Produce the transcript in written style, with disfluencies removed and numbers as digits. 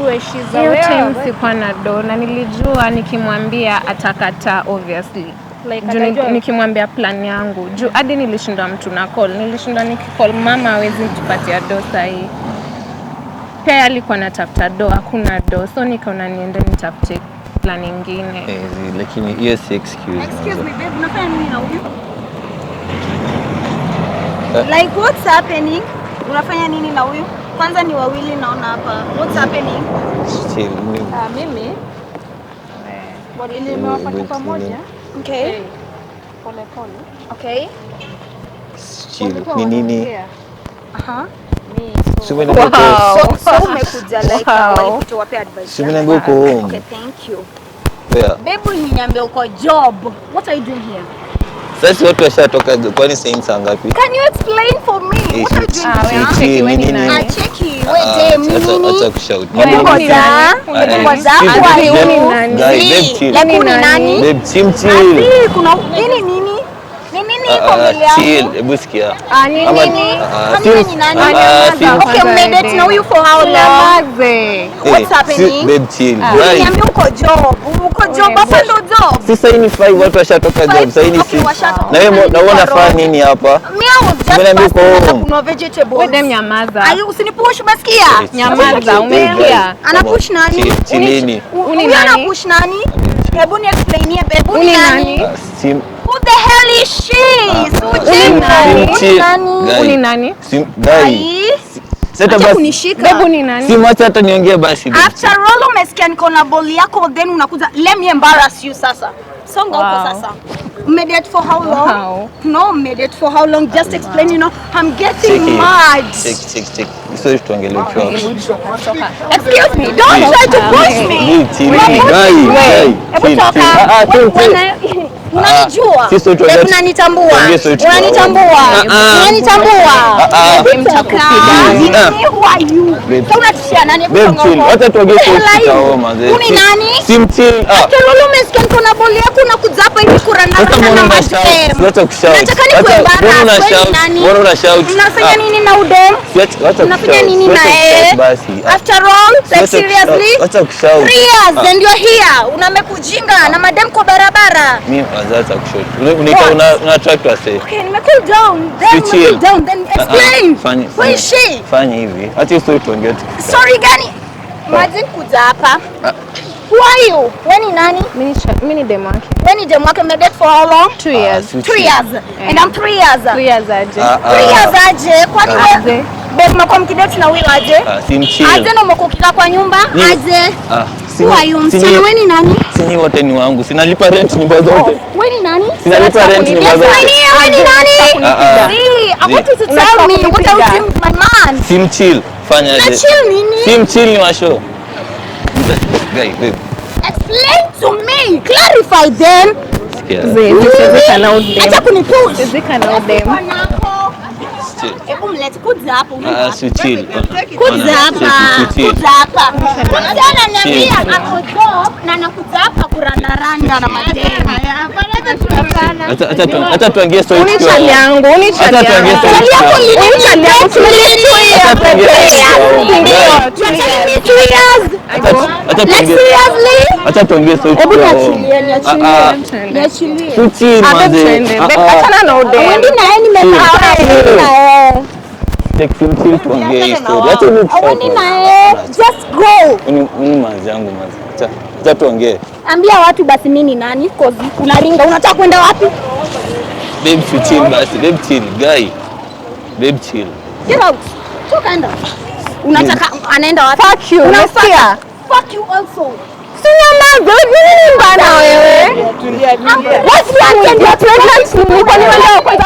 Ajue she's Hiyo aware time of it. Sikuwa na do na nilijua nikimwambia atakataa, obviously. Like Juu atajua. Nikimwambia plan yangu, juu hadi nilishindwa mtu na call, nilishindwa nikicall mama hawezi tupatia do sahii. Pia yeye alikuwa anatafuta do, hakuna do, so nikaona niende nitafute plan ingine. Eh, lakini hiyo si excuse. Excuse Manze. me, babe, unafanya nini na huyu? Eh. Like, what's happening? Unafanya nini na huyu? Kwanza ni wawili naona hapa. What's happening? Chill, Ah, mimi nimewapata pamoja. Okay. Pole pole. Okay. Chill. Walikuwa Ni nini? wanaongea. Aha. Mi so Si umeniambia uko So umekuja like walikuja wape advice. Si umeniambia uko home. Okay, thank you. Where? Babe, uliniambia uko job. What are you doing here? Sasa watu washatoka, kwani sasa ni saa ngapi? Can you explain for me? Eh, What are you doing Ah, here? wewe chill, cheki, ni we ni nini? nani? Ah, cheki. We Ah, dem, ni acha nini? acha kushout. Wewe Mambo ni ni Ngoja. nani? Ngoja. Chill, Who are babe, you? Nani? guy, babe, chill. Like, huyu ni nani? Babe, chill, chill. Ati, kuna nini nini? Ni nini iko Ah, ah, mbele chill, yangu? hebu sikia. Ah, ni Ama- nini? ah, Kwani si- wewe ni nani? ah, ah, si- Okay, mmedate na huyu for how long? Nyamaze. Eh, What's happening? babe, chill. Guy. Uliniambia uko job. Uko job, hapo ndo job. Si sasa ni 5, watu washatoka job, sasa ni Okay, 6. washatoka. Na wewe na wewe unafanya nini hapa? Me, I was just Umeniambia uko passing, nataka home. kununua vegetables. Wewe dem, nyamaza. Ayu, usinipush, umesikia? Nyamaza, umesikia? Ana push nani? Chill, chillini. Uni Huyu nani? ana push nani? Hebu ni explainie, hebu ni Uni nani? nani? Ah, si Who the hell is she? Sujinga. Nani? Huyu ni nani? Guy. Uni nani? Si guy. Ai, Sasa acha basi kunishika. Babe, ni nani? Si mwacha hata niongee basi, babe. After all umesikia niko na ball yako, then unakuja, let me embarrass you sasa. Songa huko sasa. Mmedate for how long? Wow. No, mmedate for how long? Just explain, I'm getting Cheki. mad. Check, check, check. Sorry, tuongelee ukiwa hapo. Excuse me, don't try to push me. Babe, chill. Guy, guy. Hebu Chill, toka. chill. Ah, ah, chill, chill. Unanijua? Sisi sote Hebu unanitambua? Tuongee sote tukiwa Unanitambua? Ah, ah. Unanitambua? Ah, ah. Hebu toka. Ah. Who are you? Babe. Sasa unatishia nani? Hebu Babe, songa chill. huko. Wacha tuongee Who the sote hell are you? tukiwa manze. Huyu ni nani? Si chill. Ah. After all umesikia niko na boli yako, unakuja hapa hivi Sasa kuranda mbona na una shout? madem. Wacha kushout. Nataka ni Wacha- kuembarrass. mbona una Wewe ni shout? nani? Mbona una shout? Mnafanya Ah. nini na udem? Wacha Mnafanya kushout. nini na Wacha yeye? kushout basi. Ah. After all, like, Wacha seriously? kushout. Wacha kushout. 3 years Ah. and you're here. Unamekujinga na madem kwa barabara. Mimi kwanza acha kushout. Unaita What? una attract wase. Okay, nime cool down. Then Si nime chill. cool down. Then Ah, ah. explain. Fanya Who is she? Fanya hivi. Acha hiyo story tuongee tukifika. Sorry gani? Imagine kuja hapa. Who are you? Wewe ni nani? Mimi ni demu wake. Wewe ni demu wake, mmedate for how long? 2 years. Si Two chill. years. And I'm 3 years. 3 years aje? Ah, ah. 3 years aje? Kwani wewe Aje. babe, mmekuwa mkidate na huyu aje? Ah, si mchill. Aje na umekuwa ukikaa kwa nyumba? Aje? Ah, Who are you? Msichana, wewe ni nani? Si nyi wote ni wangu. Sinalipa rent nyumba zote. Wewe ni nani? Sinalipa rent nyumba zote. Wewe ni nani? Ah, ah. See, I want you to tell me what are you doing with my man? Si mchill. Fanya Na aje? chill nini? Si mchill ni washo. Guy, babe. Explain to me. Clarify then. Sikia. Siwezi na udem. Acha kunipush. Siwezi na udem. Chill. Hebu mlete, kuja hapo. Ah, si chill. Kuja hapa. Chill. Kuja hapa. Msichana ananiambia ako job na anakuja hapa kurandaranda na mademu. Acha tuongee story Uni tukiwa chali yangu, uni chali Acha tuongee yangu. story Chali yako tukiwa lini? Uni chali yangu, 2 years. Acha tuongee story tukiwa Ndio, 2 You're telling years. me 2 years? Acha Like, tuongee. seriously? Acha tuongee story Hebu tukiwa niachilie, niachilie. Ah, ah. Niachilie. Si chill Ah, babe, manze. twende. Ah, Babe, ah. achana na udem. Wendi na yeye, nimekaa wewe na yeye. Take sim chill, tuongee hii story. Acha mimi kushout. Wendi na yeye. Just go. Uni manzi yangu manzi. Acha tuongee. Ambia watu basi mimi ni nani, 'cause unaringa. Unataka kwenda wapi? Babe, si chill basi. Babe, chill. Guy. Babe, chill. Get out. Toka, enda. Unataka anaenda wapi? Fuck you, Unamfuata? umesikia? Fuck you also. Si nyamaze, wewe nini bana wewe? What's wrong with you? You're pregnant. Nilikuwa nimeenda kwanza